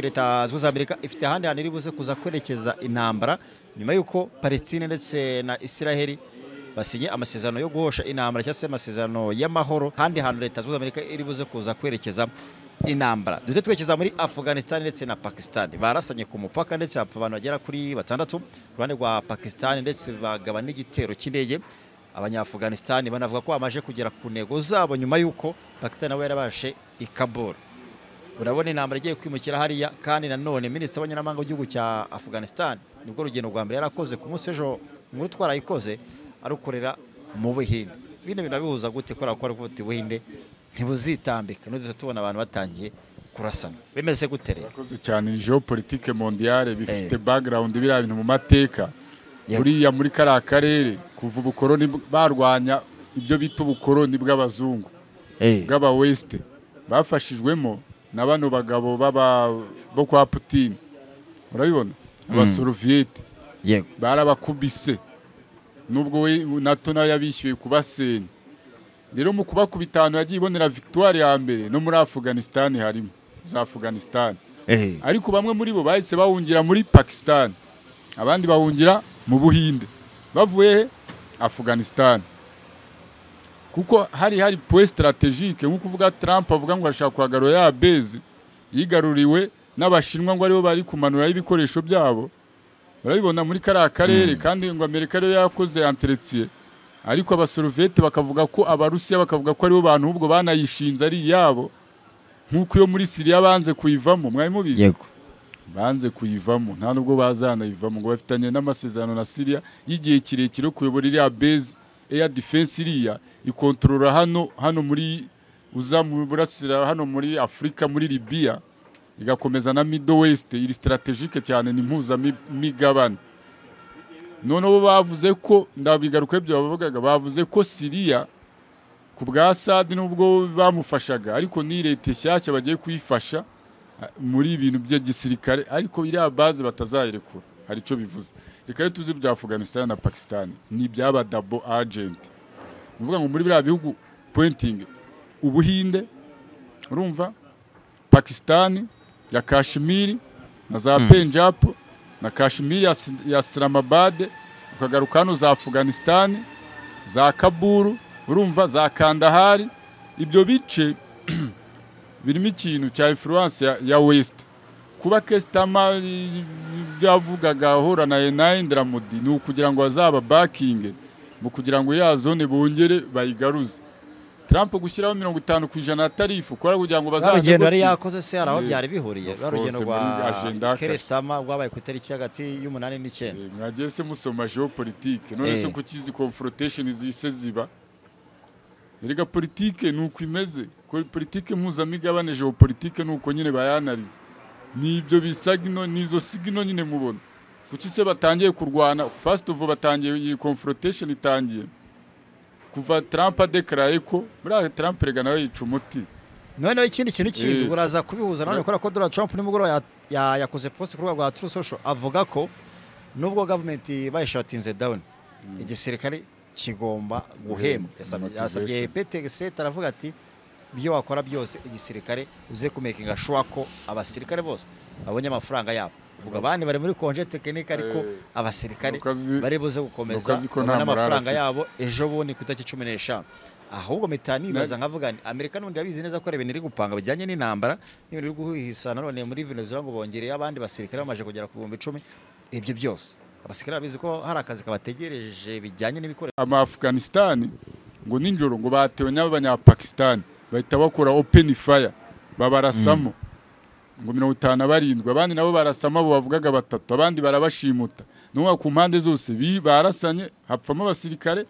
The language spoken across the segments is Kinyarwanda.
Leta Zunze Amerika ifite ahandi hantu iri buze kuza kwerekeza intambara nyuma y'uko Palestine ndetse na Israel basinye amasezerano yo guhosha intambara cyangwa se amasezerano y'amahoro. Ahandi hantu Leta Zunze Amerika iri buze kuza kwerekeza intambara, duhite twerekeza muri Afghanistan ndetse na Pakistan. Barasanye ku mupaka ndetse hapfa abantu bagera kuri 6 ku ruhande rwa Pakistan, ndetse bagaba n'igitero cy'indege. Abanyaafghanistan banavuga ko bamaze kugera ku ntego zabo nyuma y'uko Pakistan nabo yarabashe i Kabul. Urabona intambara igiye kwimukira hariya. Kandi nanone minisitiri w'abanyamahanga w'igihugu cya Afghanistan nibwo rugendo rwa mbere yarakoze ku munsi w'ejo, inkuru twarayikoze, arukorera mu Buhinde. Bino bintu bihuza gute? Kubera ko ari Buhinde ntibuzitambika, nuze tubona abantu batangiye kurasana, bimeze gute rero? Urakoze cyane. Ni géopolitique mondiale, bifite background biriya bintu mu mateka. Buriya muri kariya karere kuva ubukoroni, barwanya ibyo bita ubukoroni bw'abazungu, bw'aba West, bafashijwemo na bano bagabo baba bo kwa Putin, urabibona, abasoroviyete barabakubise, nubwo we NATO nayo yabishyuye kubasenya. Rero mu kubakubita, ahantu yagiye ibonera victoire ya mbere no muri Afghanistan, harimo za Afghanistan. Ariko bamwe muri bo bahise bahungira muri Pakistan, abandi bahungira mu Buhinde bavuye he? Afghanistan, kuko hari point stratégique. Nk'uko uvuga, Trump avuga ngo ashaka kuhagarura ya base yigaruriwe n'Abashinwa, ngo aribo bari kumanuraho ibikoresho byabo, barabibona, muri kariya karere. Kandi ngo Amerika ariyo yakoze entretien, ariko abasoroviyete bakavuga ko, Abarusiya bakavuga ko aribo bantu ahubwo banayishinze, ari iyabo, nk'uko iyo muri Siriya banze kuyivamo, mwari mubizi? Yego. Banze kuyivamo, nta nubwo bazanayivamo, ngo bafitanye n'amasezerano na Syria y'igihe kirekire yo kuyobora iriya base air defense, iriya ikontorora hano muri uza mu burasira, hano muri Afurika, muri Libya, igakomeza na Middle West. Iri stratégique cyane, ni mpuzamigabane. Noneho bavuze ko, ndabigaruka ibyo bavugaga, bavuze ko Syria ku bwa Assad, nubwo bamufashaga, ariko ni leta nshyashya bagiye kuyifasha muri ibintu bya gisirikare, ariko iriya base batazayirekura. Hari icyo bivuze. Reka rero tuzi bya Afghanistan na Pakistan ni ibyaba double agent. Ni ukuvuga ngo muri biriya bihugu pointing Ubuhinde, urumva, Pakistan ya Kashmir na za Punjab na Kashmir ya Islamabad, ukagaruka hano za Afghanistan, za Kabul, urumva, za Kandahar, ibyo bice birimo ikintu cya influence ya West. Kuba Keir Starmer byavugaga ahura na Narendra Modi ni ukugira ngo bazaba backing mu kugira ngo ya zone bongere bayigaruze. Trump gushyiraho 50% ya tariff kora kugira ngo Rwa rugendo yari bazanegosiye. yakoze se hari aho byari bihuriye? Of Rwa rugendo course, rwa muri agenda. Keir Starmer rwabaye ku itariki hagati y'8 n'9. Mwagiye se musoma géopolitique? None se kuki izi confrontation zise ziba? Erega politike ni uko imeze. Politike mpuzamigabane, géopolitique, ni uko nyine bayanariza. Ni ibyo bisagino, nizo signal nyine mubona. Kuki se batangiye kurwana? First of all, batangiye iyi confrontation itangiye kuva Trump adeclaraye ko buriya Trump rega nawe yica umuti. Noneho ikindi kintu kindi uraza kubihuza nanone, kubera ko Donald Trump nimugoroba yakoze post ku rubuga rwa Truth Social, avuga ko nubwo government bayishatinze down, igisirikare kigomba guhembwa. Motivation. Yasabye Pete Hegseth, aravuga ati: "Ibyo wakora byose, igisirikare uze kumakinga sure ko abasirikare bose babonye amafaranga yabo." Ubwo abandi bari muri congé technique, ariko abasirikare bari buze gukomeza Nuko azi ko nta babone morale amafaranga afite. yabo ejo bundi ku itariki 15. Ahubwo mpita nibaza nkavuga nti Amerika n'ubundi yabizi neza ko ari ibintu iri gupanga bijyanye n'intambara n'ibintu iri guhihisa. Nanone muri Venezuela ngo bongereye abandi basirikare bamaze kugera ku 10,000. Ibyo byose abasirikare babizi ko hari akazi kabategereje bijyanye n'ibikoresho. Ama Afghanistan ngo nijoro ngo batewe n'Abanyapakistan, bahita bakora open fire, babarasamo ngo 57, abandi nabo barasamo abo bavugaga batatu, abandi barabashimuta. Nuko ku mpande zose barasanye, hapfamo abasirikare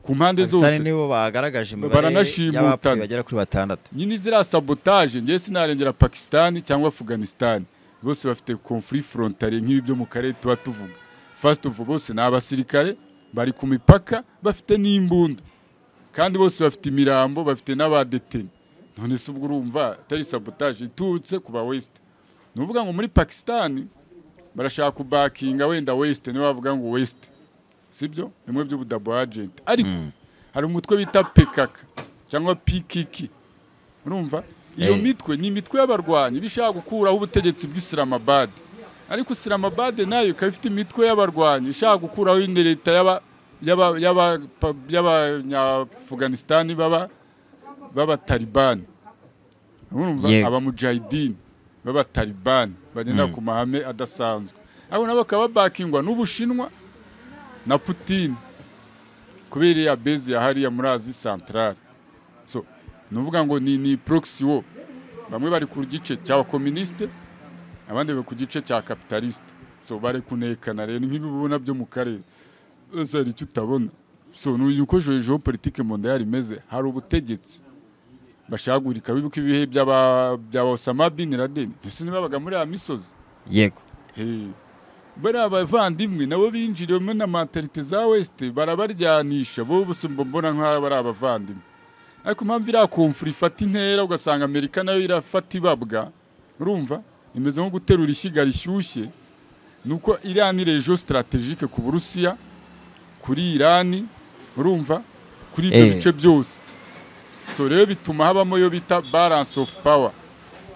ku mpande Pakistan zose. nibo bagaragaje imibare Baranashimutana. y'abapfuye bagera kuri 6. Nyine ziriya sabotage, ngewe sinarengera Pakistan cyangwa Afghanistan, bose bafite conflit frontalier nk'ibi byo mu karere tuba tuvuga. First of all, bose ni abasirikare bari ku mipaka, bafite n'imbunda, kandi bose bafite imirambo, bafite n'abadeteni. None se ubwo urumva atari sabotage iturutse ku ba West? Ni ukuvuga ngo muri Pakistan barashaka kubakinga wenda West, niyo bavuga ngo West, sibyo bimwe by'ubu double agent. Ariko hari umutwe bita PKK cyangwa PKK, urumva. Iyo mitwe ni imitwe y'abarwanyi bishaka gukuraho ubutegetsi bw'Islamabad, ariko Islamabad nayo ikaba ifite imitwe y'abarwanyi ishaka gukuraho indi leta y'Abanyafuganisitani b'Abatalibani, urumva, abamujahidini b'Abatalibani bagenda ku mahame adasanzwe, abo nabo bakaba bakingwa n'Ubushinwa na Putin kubera iya base ya hariya muri Asie Centrale. So nuvuga ngo ni proxy war, bamwe bari ku gice cya communiste, abandi bari ku gice cya capitaliste. So bari kunekana rero nk'ibibona byo mu karere ese hari icyo utabona. So nuko géopolitique mondiale imeze, hari ubutegetsi bashagurika. Wibuka ibihe by'aba Osama bin Laden, ndetse nibabaga muri ya misozi. Yego. Bariya abavandimwe nabo binjiriyemo na mentalité za West, barabaryanisha bo bose mbona nk'aho bari abavandimwe. Ariko impamvu iriya conflit ifata intera, ugasanga Amerika nayo irafata ibabwa, urumva imeze nko guterura ishyiga rishyushye, nuko iriya ni région stratégique ku Burusiya, kuri Irani, urumva, kuri ibyo bice byose. So rero bituma habamo yo bita balance of power.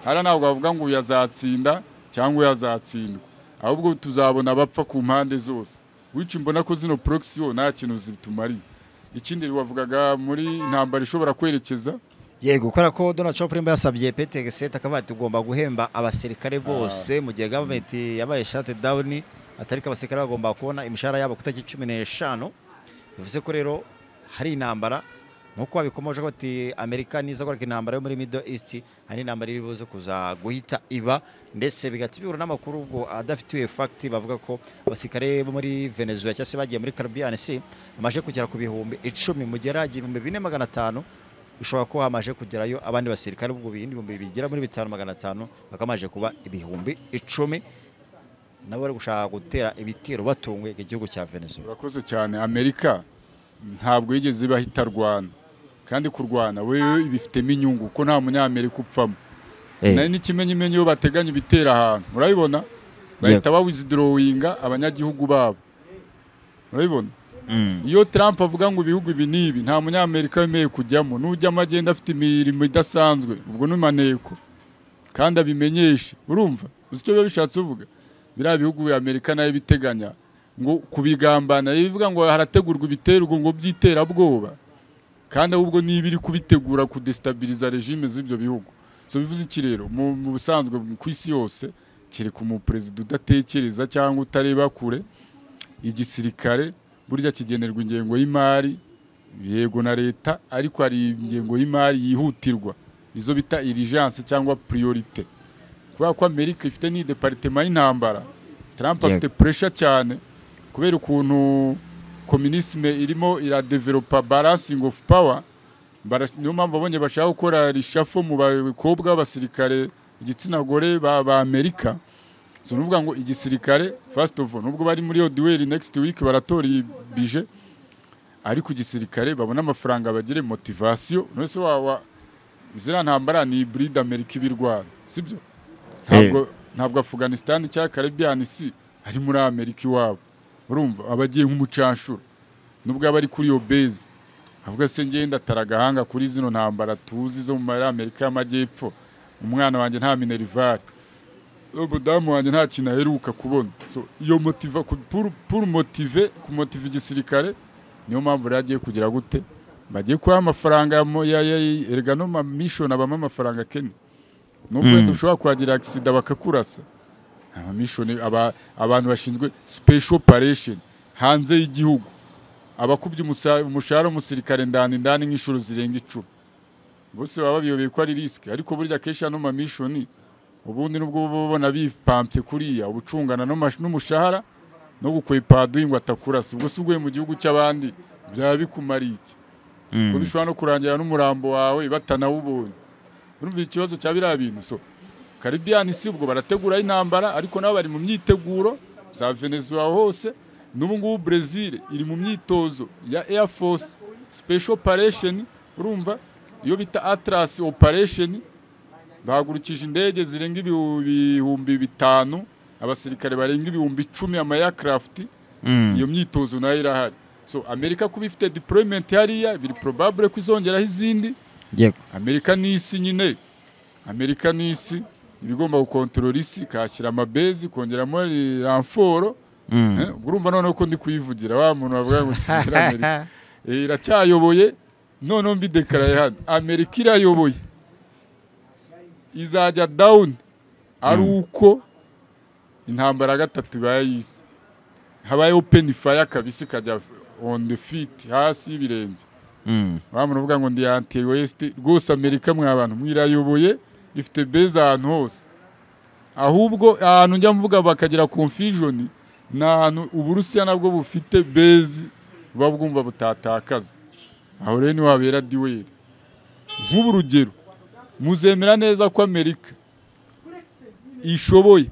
Hariya ntabwo bavuga ngo uyu azatsinda cyangwa uyu azatsindwa, ahubwo tuzabona abapfa ku mpande zose. Wica mbona ko zino proxy yo nta kintu zitumariye. Ikindi wavugaga muri intambara ishobora kwerekeza. Yego, kubera ko Donald Trump nimba yasabye Pete Hegseth akavuga ati tugomba guhemba abasirikare bose mu gihe government yabaye shut down, atari ko abasirikare bagomba kubona imishahara yabo ku itariki 15, bivuze ko rero hari intambara nkuko babikomoje ko ati Amerika niza gukora intambara yo muri Middle East, hari intambara iri buze kuza guhita iba, ndetse bigahita bihura n'amakuru ubwo adafitiwe fact bavuga ko abasirikare bo muri Venezuela cyangwa se bagiye muri Caribbean Sea bamaze kugera ku 10,000, mu gihe haragiye 4,500, bishobora kuba hamaze kugerayo abandi basirikare ubwo bindi ibihumbi bigera muri 5,500, bakamaje kuba 10,000, nabo bari gushaka gutera ibitero batunguye igihugu cya Venezuela. Urakoze cyane. Amerika ntabwo yigeze ibaho itarwana, kandi kurwana wewe ibifitemo inyungu ko nta Munyamerika upfamo. Nari n'ikimenyimenyi, iyo bateganya ibitera ahantu, urabibona, bahita bawithdrawinga abanyagihugu babo, urabibona. Iyo Trump avuga ngo ibihugu ibi n'ibi nta Munyamerika wemeye kujyamo, nujyamo agenda afite imirimo idasanzwe, ubwo ni maneko kandi abimenyeshe. Urumva, uzi icyo biba bishatse kuvuga? Biriya bihugu Amerika nayo ibiteganya ngo kubigambana, bivuga ngo harategurwa ibiterwa ngo by'iterabwoba, kandi ahubwo niba iri kubitegura kudestabiliza régime z'ibyo bihugu. So bivuze iki rero? Mu busanzwe ku isi yose, kereka umuperezida udatekereza cyangwa utareba kure, igisirikare burya kigenerwa ingengo y'imari, yego na leta, ariko hari ingengo y'imari yihutirwa, izo bita urgence cyangwa priorité. Kubera ko Amerika ifite ni département y'intambara, Trump afite pressure cyane kubera ukuntu communisme irimo iradevelopa balancing of power. Niyo mpamvu abonye bashaka gukora reshuffle mu bakobwa b'abasirikare, igitsina gore ba Amerika. So nuvuga ngo igisirikare, first of all, nubwo bari muri iyo duel, next week baratora iyi budget, ariko igisirikare babona amafaranga, bagire motivation. None se wa ziriya ntambara ni hybride, Amerika ibirwana, sibyo? Ntabwo Afghanistan cyangwa Caribbean si ari muri Amerika iwabo. Urumva abagiye nk'umucanshuro, nubwo aba ari kuri iyo base, avuga se ngenda ataragahanga kuri zino ntambara tuzi zo muri Amerika y'Amajyepfo, umwana wanjye nta minerval, umudamu wanjye nta kintu aheruka kubona. So iyo motiva pour motiver, kumotiva igisirikare, niyo mpamvu rero agiye kugira gute, bagiye kubaha amafaranga erega no ma mission abamo amafaranga kene, nubwo wenda ushobora kuhagira accident bakakurasa. Ama mission abantu bashinzwe special operation hanze y'igihugu abakubye umushahara w'umusirikare ndani ndani nk'inshuro zirenga 10. Bose baba babiyobeye ko ari risque, ariko burya kenshi ano ma mission ubundi nubwo baba babona bipampye kuriya, ubucungana n'umushahara no gukwepa ngo atakurasa. Ubwo se uguye mu gihugu cy'abandi byaba bikumariye iki, ko bishobora no kurangira n'umurambo wawe batanawubonye? Urumva ikibazo cya biriya bintu. So Caribbean si ubwo barategura intambara, ariko nabo bari mu myiteguro za Venezuela hose. N'ubu ngubu Brazil iri mu myitozo ya Air Force Special Operation, urumva, iyo bita Atlas Operation, bahagurukije indege zirenga 5,000, abasirikare barenga 10,000, ama aircraft. Iyo myitozo nayo irahari. So Amerika kuba ifite deployment hariya, biri probable ko izongeraho izindi. Amerika ni isi nyine. Amerika n'isi ibigomba gukontorora isi, ikahashyira amabase, kongeramo renfort. Ubwo urumva noneho ko ndi kuyivugira wa muntu bavuga ngo singira Amerika. Iracyayoboye, noneho mbidekaraye hano, Amerika irayoboye, izajya down ari uko intambara ya gatatu ibaye y'isi, habaye open fire kabisa, ikajya on the feet, hasi y'ibirenge. Wa muntu uvuga ngo ndi anti west rwose, Amerika mwa bantu mwirayoboye, ifite base ahantu hose. Ahubwo ahantu njya mvuga bakagira confusion ni ahantu Uburusiya nabwo bufite base, buba bwumva butatakaza. Aho rero niho habera duel. Nk'ubu urugero, muzemera neza ko Amerika ishoboye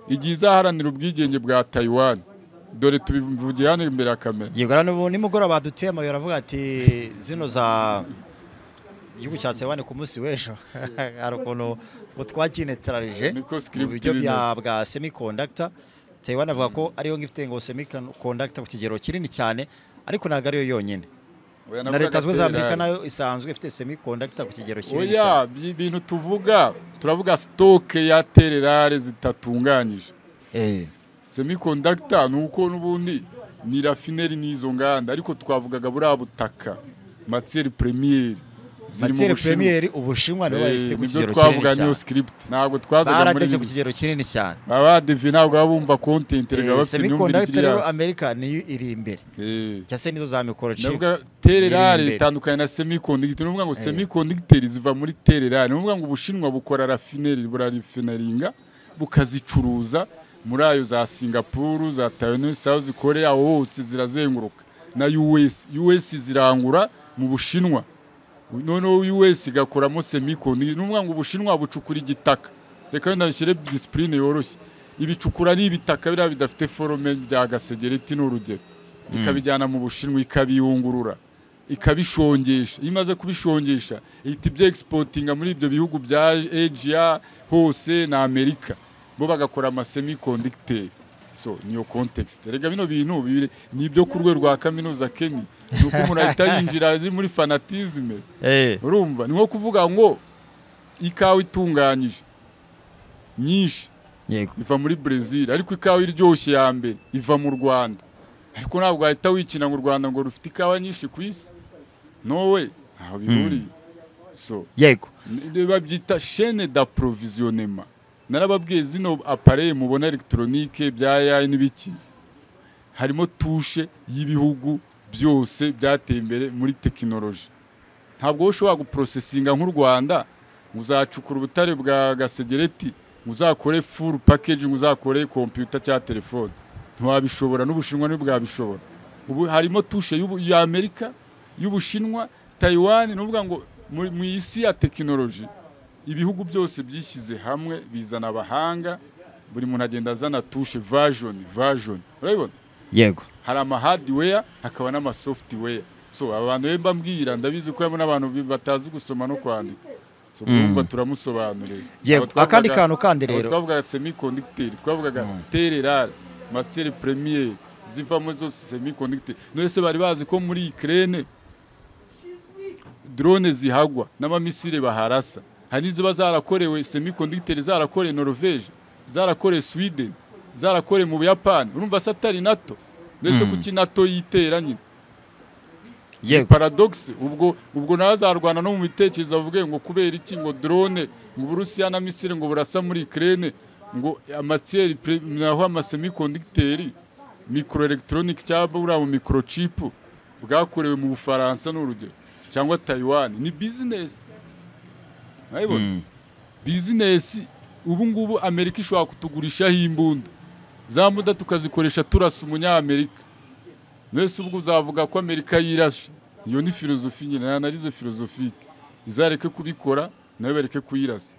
igihe izaharanira ubwigenge bwa Taiwan. Dore tubivugiye hano imbere ya kamera. Yego, hano nimugoroba baduteye amabuye, aravuga ati zino za igihugu cya Taiwan ku munsi w'ejo hari ukuntu ngo twakinetralije Niko mu script buryo bimeze. bwa semiconductor. Taiwan avuga ko ariyo ngifite ngo semiconductor ku kigero kinini cyane, ariko ntabwo ariyo yonyine. Oya, Na navugaga Leta Zunze Ubumwe za Amerika terare. nayo isanzwe ifite semiconductor ku kigero kinini Oya, cyane. Ibintu tuvuga, turavuga stock ya terres rares zitatunganyije. Semiconductor ni uko n'ubundi ni raffinerie n'izo nganda, ariko twavugaga buriya butaka, matière première ziri mu Matière Bushinwa. première Ubushinwa nibo bayifite ku Nibyo kigero twavuga, kinini niyo cyane. script, ntabwo twazaga muri Baradebye ku kigero kinini cyane. Baba badeviye, ntabwo baba bumva content rega, bafite imyumvire Semiconductor ikiri rero hasi. Amerika niyo iri imbere, cyangwa se nizo za microchips Ndavuga terre rare iri imbere. itandukanye na semiconductor. Ni ukuvuga ngo semiconductor ziva muri terres rares. Ni ukuvuga ngo Ubushinwa bukora raffinerie, burarafinaringa, bukazicuruza muri ayo za Singapore, za Taiwan, South Korea, aho hose zirazenguruka, na US. US zirangura mu Bushinwa, noneho US igakoramo semiconductor. Ni ukuvuga ngo Ubushinwa bucukura igitaka, reka wenda bishyire discipline yoroshye, ibicukura ari ibitaka biriya bidafite forme bya gasegereti, ni urugero, ikabijyana mu Bushinwa, ikabiyungurura, ikabishongesha. Iyo imaze kubishongesha, ihita ibyo exportinga muri ibyo bihugu bya Asia hose na Amerika, bo bagakora ama semiconductor. So niyo context. Rega bino bintu ni ibyo ku rwego rwa kaminuza, Kenny, ni uko umuntu ahita yinjira azi muri fanatisme. Urumva ni nko kuvuga ngo ikawa itunganyije nyinshi iva muri Brazil, ariko ikawa iryoshye ya mbere iva mu Rwanda. Ariko ntabwo wahita wikina ngo u Rwanda ngo rufite ikawa nyinshi ku isi. No way, ntaho bihuriye. So babyita chaîne d'approvisionnement. Narababwiye, zino appareil mubona électronique bya AI n'ibiki, harimo touche y'ibihugu byose byateye imbere muri tekinoloji. Ntabwo wowe ushobora guprocessinga nk'u Rwanda ngo uzacukura ubutare bwa gasegereti, ngo uzakore full package, ngo uzakore computer cyangwa telefone. Ntiwabishobora, n'Ubushinwa ntibwabishobora. Ubu harimo touche ya Amerika, y'Ubushinwa, Taiwan. Ni ukuvuga ngo mu isi ya tekinoloji ibihugu byose byishyize hamwe, bizana abahanga, buri muntu agenda azana touche, version version, urabibona? Yego. Hari ama hardware, hakaba n'ama software. So abantu rero mbambwira, ndabizi ko harimo n'abantu batazi gusoma no kwandika, so urumva turamusobanurira. Yego. Abo Akandi kantu kandi abo rero twavugaga semiconductor, twavugaga terres rares, matière première zivamo zose semiconductor. None se bari bazi ko muri Ukraine drone zihagwa n'amamisire baharasa, hari n'iziba zarakorewe semiconductor, zarakorewe Norvège, zarakorewe Sweden, zarakorewe mu Buyapani? Urumva se atari NATO? Ndetse kuki NATO yitera nyine? Paradoxe. Ubwo nawe azarwana no mu bitekerezo, avuge ngo kubera iki ngo drone, ngo Uburusiya na missile ngo burasa muri Ukraine, ngo amatière naho ama semiconductor, microelectronic cyangwa buriya mu microchip bwakorewe mu Bufaransa, ni urugero, cyangwa Taiwan. Ni business, urabibona? Business. Ubu ngubu Amerika ishobora kutugurishaho imbunda, za mbunda tukazikoresha turasa umunyamerika. Mwese ubwo uzavuga ko Amerika yirashe? Iyo ni philosophie nyine, na analyse philosophique. Izareke kubikora, nawe bareke kuyirasa.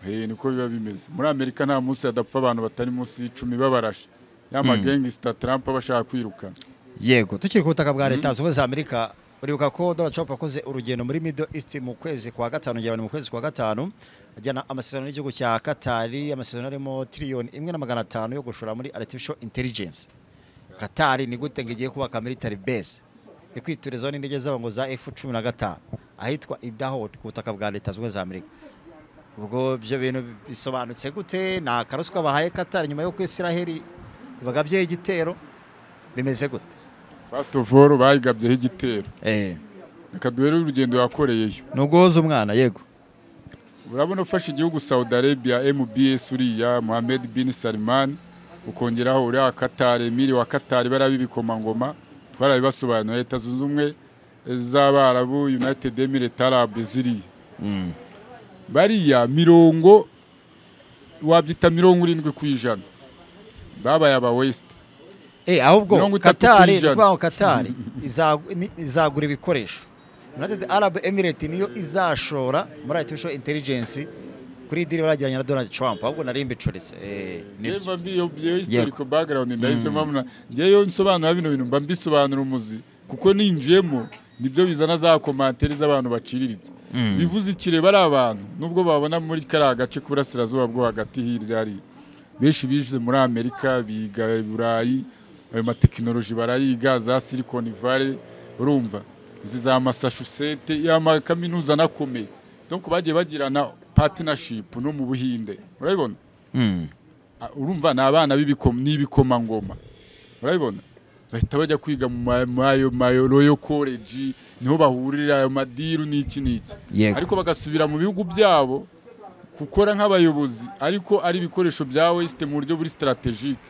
Hey, niko biba bimeze muri Amerika. Nta munsi hadapfa abantu batari munsi y'10 babarashe, ya magangsta Trump aba ashaka kwirukana. Yego, tukiri ku butaka bwa Leta Zunze Ubumwe za Amerika, uribuka ko Donald Trump yakoze urugendo muri Middle East mu kwezi kwa gatanu, ngira ngo ni mu kwezi kwa gatanu, ajyana amasezerano n'igihugu cya Qatar, amasezerano arimo 1,5 triliyoni yo gushora muri artificial intelligence. Qatar ni gute ngo igiye kubaka military base ikwiturezaho n'indege zabo ngo za F-15 ahitwa Idaho ku butaka bwa Leta Zunze Ubumwe za Amerika? Ubwo ibyo bintu bisobanutse gute? Ni akaruswa bahaye Qatar nyuma y'uko Israel ibagabyeho igitero, bimeze gute? First of all, bayigabyeho igitero. Reka duhere urugendo yakoreyeyo. Ni uguhoza umwana, yego. Urabona ufashe igihugu Saudi Arabia, MBS uriya Mohammed bin Salman, ukongeraho uriya Qatar, Emir wa Qatar, bariya b'ibikomangoma twarabibasobanuye, Leta Zunze Ubumwe z'Abarabu, United Emirates Arab, ziriya bariya mirongo wabyita 70% babaye aba West. Ahubwo 30 Qatar, ni ku ijana. ukuvuga ngo Qatar izagura ibikoresho, United Arab Emirates niyo izashora muri artificial intelligence kuri deal baragiranye na Donald Trump. Ahubwo nari mbicuritse, nibyo. Njyewe mbi iyo historical background ndahise mbona, njyewe iyo nsobanura bino bintu mba mbisobanura umuzi, kuko ninjiyemo nibyo bizana za commentaires z'abantu baciriritse. Bivuze ikire bari abantu nubwo babona muri kariya gace k'uburasirazuba bwo hagati hirya hari benshi bize muri Amerika, biga i Burayi, ayo matekinoloji barayiga, za Silicon Valley, urumva izi za Massachusetts, ya makaminuza anakomeye. Donc bagiye bagirana partnership no mu Buhinde, urabibona. Urumva ni abana n'ibikomangoma, urabibona, bahita bajya kwiga mu mayo mayo Royal College, niho bahurira ayo ma deal n'iki n'iki. Ariko bagasubira mu bihugu byabo gukora nk'abayobozi, ariko ari ibikoresho bya West mu buryo buri stratégique,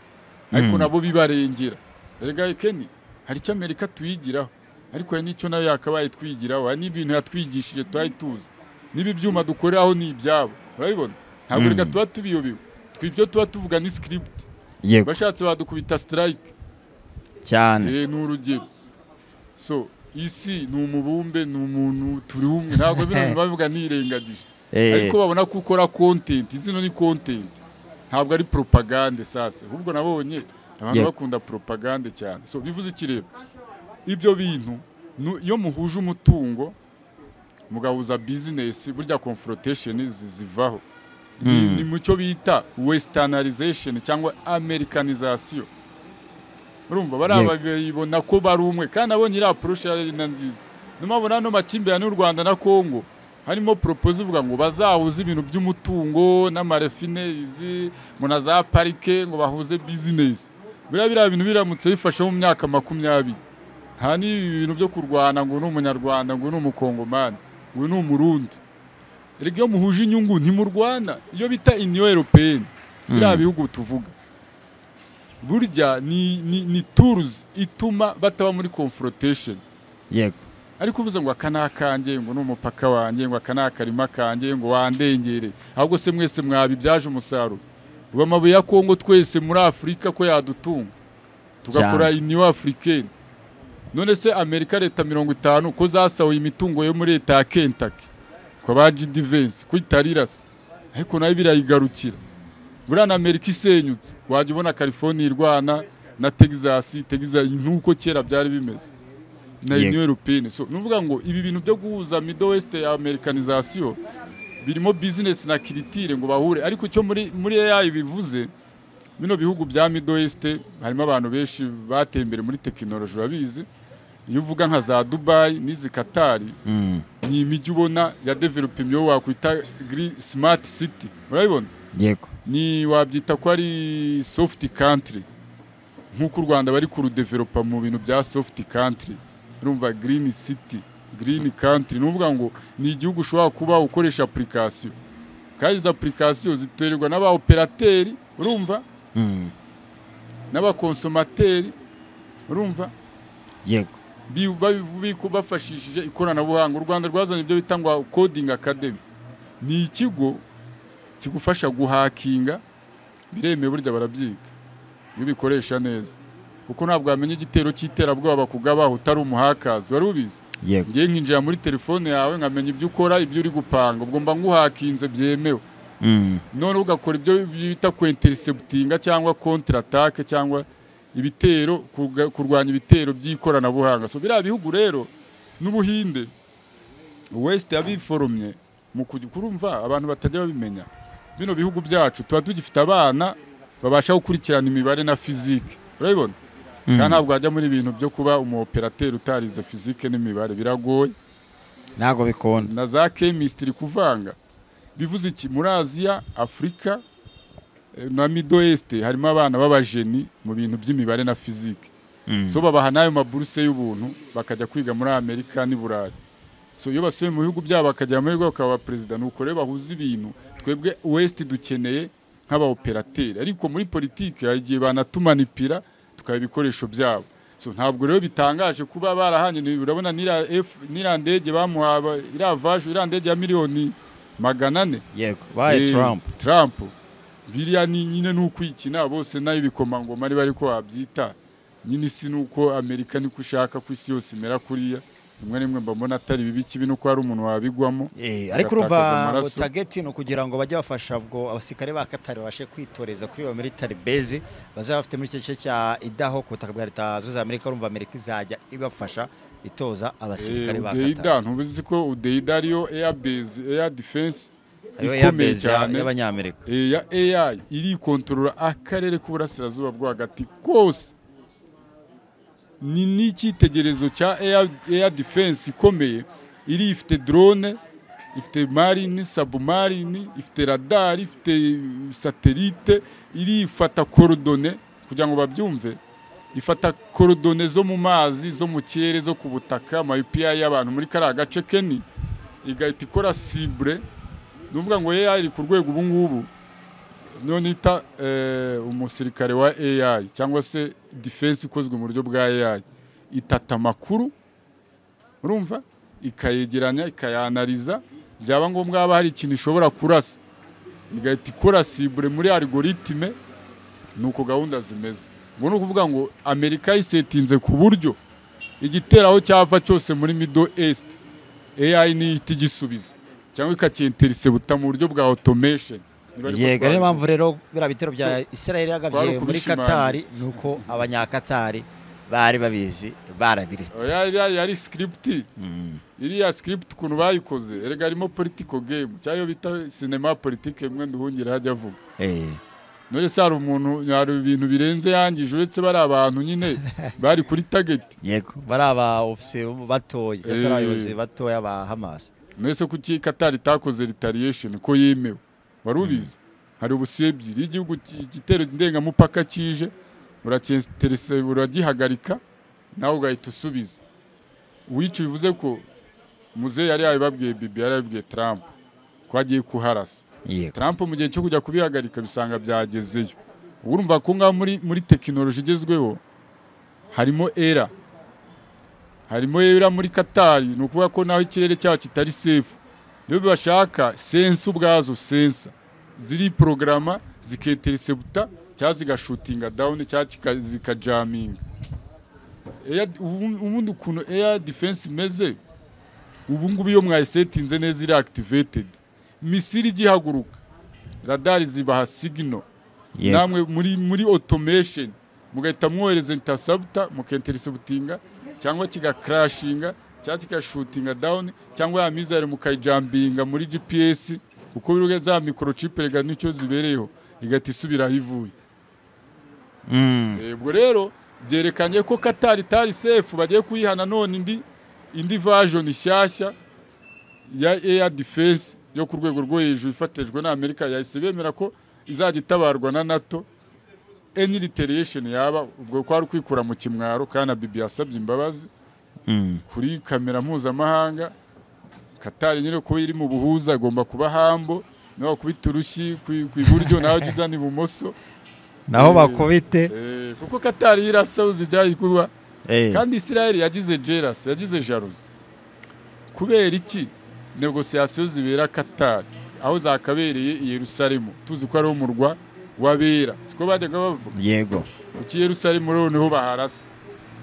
ariko nabo bibarengera. Erega Kenny, hari icyo Amerika tuyigiraho, ariko hari n'icyo nayo yakabaye twigiraho. Hari n'ibintu yatwigishije twari tuzi, n'ibi byuma dukoreraho ni ibyabo, urabibona. Ntabwo reka tuba tubiyobewe, twibyo tuba tuvuga ni script. Bashatse badukubita strike. Ni urugero. So isi ni umubumbe, ni umuntu, turi umwe. Ntabwo bino bintu babivuga nirengagije, ariko babona ko ukora content. Zino ni content, ntabwo ari propagande. Sasa ahubwo nabonye abantu bakunda propagande cyane. So bivuze iki rero? Ibyo bintu iyo muhuje umutungo, mugahuza business, burya confrontation zivaho. Ni mu cyo bita westernization cyangwa americanization. Urumva bariya babibona ko bari umwe, kandi nabonye iriya approche ari na nziza. Niyo mpamvu n'ano makimbirane y'u Rwanda na Congo harimo proposal ivuga ngo bazahuze ibintu by'umutungo n'ama refineries, ngo na za parike, ngo bahuze business. Buriya biriya bintu biramutse bifashe mu myaka 20, nta n'ibi bintu byo kurwana ngo ni umunyarwanda, ngo ni umukongomani, ngo ni umurundi. Erega iyo muhuje inyungu ntimurwana. Iyo bita Union Européenne, biriya bihugu tuvuga, burya ni tools ituma bataba muri confrontation. Ariko uvuze ngo aka ni akanjye, ngo ni umupaka wanjye, ngo aka ni akarima kanjye, ngo wandengere, ahubwo se mwese mwabibyaje umusaruro? Ubu amabuye ya Kongo twese muri Afurika ko yadutunga, tugakora Union Africaine. None se Amerika, leta 50 ko zasahuye imitungo yo muri leta ya Kentucky kwa ba JD Vance, ko itarirasa, ariko nayo birayigarukira. Buriya na Amerika isenyutse, wajya ubona California irwana na Texas, Texas nk'uko kera byari bimeze na Union Européenne. So nuvuga ngo ibi bintu byo guhuza Middle West ya americanization birimo business na culture, ngo bahure. Ariko icyo muri AI bivuze, bino bihugu bya Middle East harimo abantu benshi bateye imbere muri technology, babizi. Iyo uvuga nka za Dubai n'izi Qatar, ni imijyi ubona ya develop iyo wakwita green smart city, urabibona. Ni wabyita ko ari soft country, nk'uko u Rwanda bari kurudevelopa mu bintu bya soft country. Urumva green city, green country, ni ukuvuga ngo ni igihugu ushobora kuba ukoresha application, kandi izo application ziterwa n'aba opérateur, urumva, n'aba consommateur, urumva, bafashishije ikoranabuhanga. U Rwanda rwazanye ibyo bita ngo coding academy, ni ikigo kigufasha guhakinga. Biremewe burya, barabyiga iyo ubikoresha neza, kuko ntabwo wamenya igitero cy'iterabwoba bakugabaho utari umuhakazi. Wari ubizi? Yego. Ngiye nkinjira muri telefone yawe, nkamenya ibyo ukora, ibyo uri gupanga, ubwo mba nguhakinze byemewe. None ugakora ibyo bita kwinterceptinga cyangwa counter attack cyangwa ibitero, kurwanya ibitero by'ikoranabuhanga. So biriya bihugu rero n'Ubuhinde, West yabiforomye mu kurumva abantu batajya babimenya. Bino bihugu byacu tuba tugifite abana babasha gukurikirana imibare na physique, urabibona. Kandi ntabwo wajya muri ibintu byo kuba umu opérateur utarize physique n'imibare, biragoye. Ntabwo bikunda. Na za chemistry kuvanga. Bivuze iki? Muri Aziya, Afurika na Middle East harimo abana b'abajeni mu bintu by'imibare na physique. So babaha n'ayo maburuse y'ubuntu bakajya kwiga muri Amerika n'i Burayi. So iyo basubiye mu bihugu byabo bakajya amahirwe bakaba perezida. Nuko rero bahuza ibintu. Twebwe West dukeneye nk'aba operateur, ariko muri politike hari igihe banatumanipira tukaba ibikoresho byabo. So ntabwo rero bitangaje kuba barahanye. Urabona nira ndege bamuha, ira vaje, ira ndege ya 400,000,000. Yego, baye Trump. Biriya ni nyine nukwikina bose nayo bikomangoma ari bari ko babyita. Nyine isi nuko Amerika niko ushaka ku isi yose imera kuriya. Rimwe rimwe mbona atari bibi kibi nuko hari umuntu wabigwamo. Ariko urumva ngo target no kugira ngo bajye bafasha ubwo abasirikare ba Qatar babashe kwitoreza kuri iyo military base bazaba bafite muri icyo gice cya Idaho ku butaka bwa Leta Zunze Amerika. Urumva Amerika izajya ibafasha itoza abasirikare ba Qatar. Udeida ntubizi ko Udeida ariyo air base, air defense ikomeye cyane y'abanyamerika. Ya AI iri kontrola akarere k'uburasirazuba bwo hagati kose. Ni n'icyitegererezo cya air defense ikomeye. Iri ifite drone, ifite marine, submarine, ifite radar, ifite satellite, iri ifata coordonnées kugira ngo babyumve. Ifata coordonnées zo mu mazi, zo mu kirere, zo ku butaka, ama UPI y'abantu muri kariya gace Keni, igahita ikora cible. Nuvuga ngo AI iri ku rwego ubu ngubu. None ita umusirikare wa AI cyangwa se defense ikozwe mu buryo bwa AI itata amakuru, urumva, ikayegeranya, ikayanaliza, byaba ngombwa haba hari ikintu ishobora kurasa igahita ikora cible muri algorithme. Nuko gahunda zimeze. Ngo ni ukuvuga ngo Amerika yisetinze ku buryo igiteraho cyava cyose muri Middle East AI ni itigisubiza cyangwa ikacyintercepta mu buryo bwa automation. Yego, niyo mpamvu rero biriya bitero bya Israel yagabye muri Qatar nuko abanyakatari bari babizi barabiretse. Yari script. Iriya script ukuntu bayikoze erega harimo political game cyayo bita cinema politique mwe nduhungira hajya avuga. None se hari umuntu hari ibintu birenze yangije uretse bari abantu nyine bari kuri target. Yego, bari aba officer batoye, ese abayobozi batoya ba Hamas. None se kuki Qatar itakoze retaliation ko yemewe? Warubizi hari ubusiye ebyiri, igihugu igitero ndengamupaka kije uracyinterese uragihagarika nawe ugahita usubiza. Wicu bivuze ko muze yari yabibabwiye Bibi, yari yabibwiye Trump ko agiye kuharasa. Trump mu gihe cyo kujya kubihagarika bisanga byagezeyo. Urumva ko ngaho muri technology igezweho harimo era. Harimo era muri Qatar, ni ukuvuga ko naho ikirere cyaho kitari safe. Iyo bashaka sense ubwazo sensa ziri programa zikintercepta cyangwa zigashutinga down cyangwa zikajaminga. Ubundi ukuntu air defense imeze ubu ngubu iyo mwayisetinze neza iri activated, misiri igihaguruka radar zibaha signal, namwe muri automation mugahita mwohereza interceptor mukinterceptinga cyangwa kigacrashinga cyangwa kikashutinga down cyangwa ya missile mukayijambinga muri GPS uko biruge za microchip rega nicyo zibereyeho igahita isubira aho ivuye. Ubwo rero byerekanye ko Qatar itari safe, bagiye kuyihana none indi version nshyashya ya air defense yo ku rwego rwo hejuru ifatejwe na Amerika. Yahise bemera ko izajya itabarwa na NATO any retaliation yaba, ubwo kwari kwikura mu kimwaro. Kandi Bibi yasabye imbabazi kuri kamera mpuzamahanga. Qatar nyine ko iri mu buhuza agomba kuba hambo, naho kubita urushyi ku iburyo naho uzana ibumoso naho bakubite, kuko Qatar irasauze ibyayi kuba. Kandi Israel yagize jealous, yagize jalousie. Kubera iki negociation zibera Qatar aho zakabereye i Yerusalemu, tuzi ko ari umurwa wabera, siko bajyaga bavuga. Yego, kuki Yerusalemu rero niho baharasa,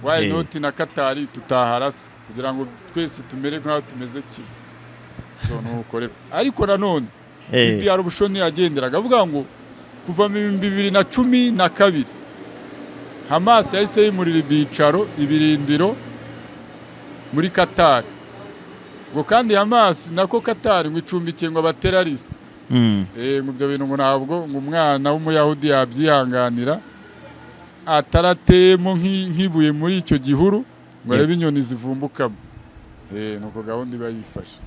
why not na Qatar tutaharasa kugira ngo twese tumere nkaho tumeze kimwe. So nuko rero ariko nanone Bibi Arubushoni yagenderaga avuga ngo kuva mu 2012 Hamas yahise yimurira ibyicaro ibirindiro muri Qatar. Ngo kandi Hamas nako Qatar ngo icumbikiye ngo abaterrorist. Ngo ibyo bintu ngo ntabwo ngo umwana w'umuyahudi yabyihanganira ataratemo nk'ibuye muri icyo gihuru ngo arebe inyoni zivumbukamo. Nuko gahunda iba yifashe.